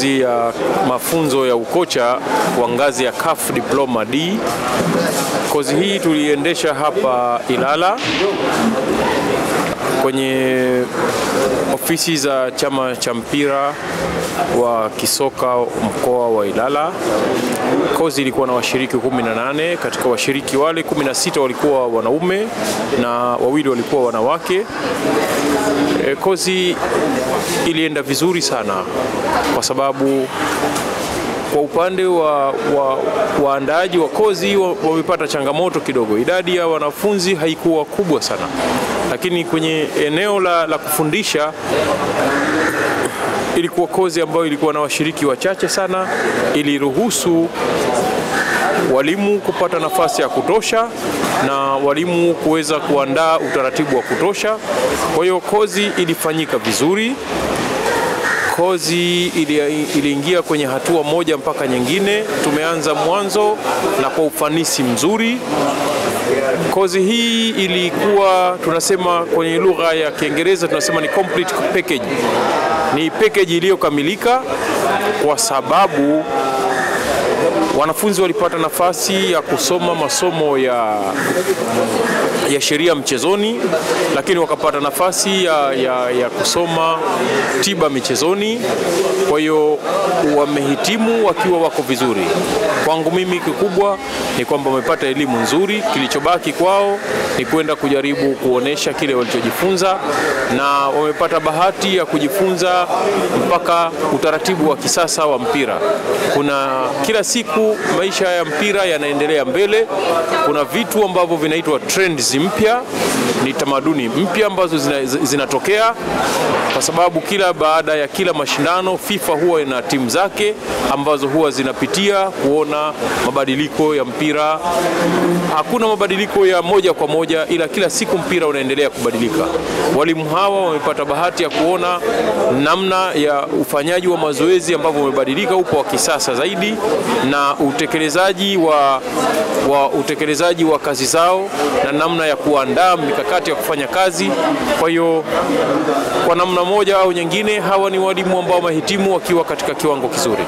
Ya mafunzo ya ukocha wa ngazi ya CAF Diploma D. Kozi hii tuliendesha hapa Ilala kwenye ofisi za chama cha mpira wa kisoka mkoa wa Ilala. Kozi ilikuwa na washiriki 18. Katika washiriki wale 16 walikuwa wanaume na wawili walikuwa wanawake. Kozi ilienda vizuri sana kwa sababu kwa upande wa waandaaji wa kozi wamepata changamoto kidogo. Idadi ya wanafunzi haikuwa kubwa sana, lakini kwenye eneo la kufundisha ilikuwa kozi ambayo ilikuwa na washiriki wachache sana. Iliruhusu walimu kupata nafasi ya kutosha na walimu kuweza kuandaa utaratibu wa kutosha. Kwa hiyo kozi ilifanyika vizuri. Kozi iliingia kwenye hatua moja mpaka nyingine. Tumeanza mwanzo na kwa ufanisi mzuri. Kozi hii ilikuwa, tunasema kwenye lugha ya Kiingereza tunasema ni complete package. Ni package iliyokamilika kwa sababu wanafunzi walipata nafasi ya kusoma masomo ya sheria mchezoni, lakini wakapata nafasi ya kusoma tiba michezoni. Kwa hiyo wamehitimu wakiwa wako vizuri. Kwangu mimi kikubwa ni kwamba wamepata elimu nzuri. Kilichobaki kwao ni kwenda kujaribu kuonesha kile walichojifunza, na wamepata bahati ya kujifunza mpaka utaratibu wa kisasa wa mpira. Kuna kila siku maisha ya mpira yanaendelea mbele. Kuna vitu ambavyo vinaitwa trends mpya, ni tamaduni mpya ambazo zinatokea, kwa sababu kila baada ya kila mashindano FIFA huwa ina timu zake ambazo huwa zinapitia kuona mabadiliko ya mpira. Hakuna mabadiliko ya moja kwa moja, ila kila siku mpira unaendelea kubadilika. Walimu hawa wamepata bahati ya kuona namna ya ufanyaji wa mazoezi ambavyo umebadilika, upo wa kisasa zaidi, na utekelezaji wa kazi zao na namna ya kuandaa mikakati ya kufanya kazi. Kwa hiyo kwa namna moja au nyingine, hawa ni walimu ambao wamehitimu wakiwa katika kiwango kizuri.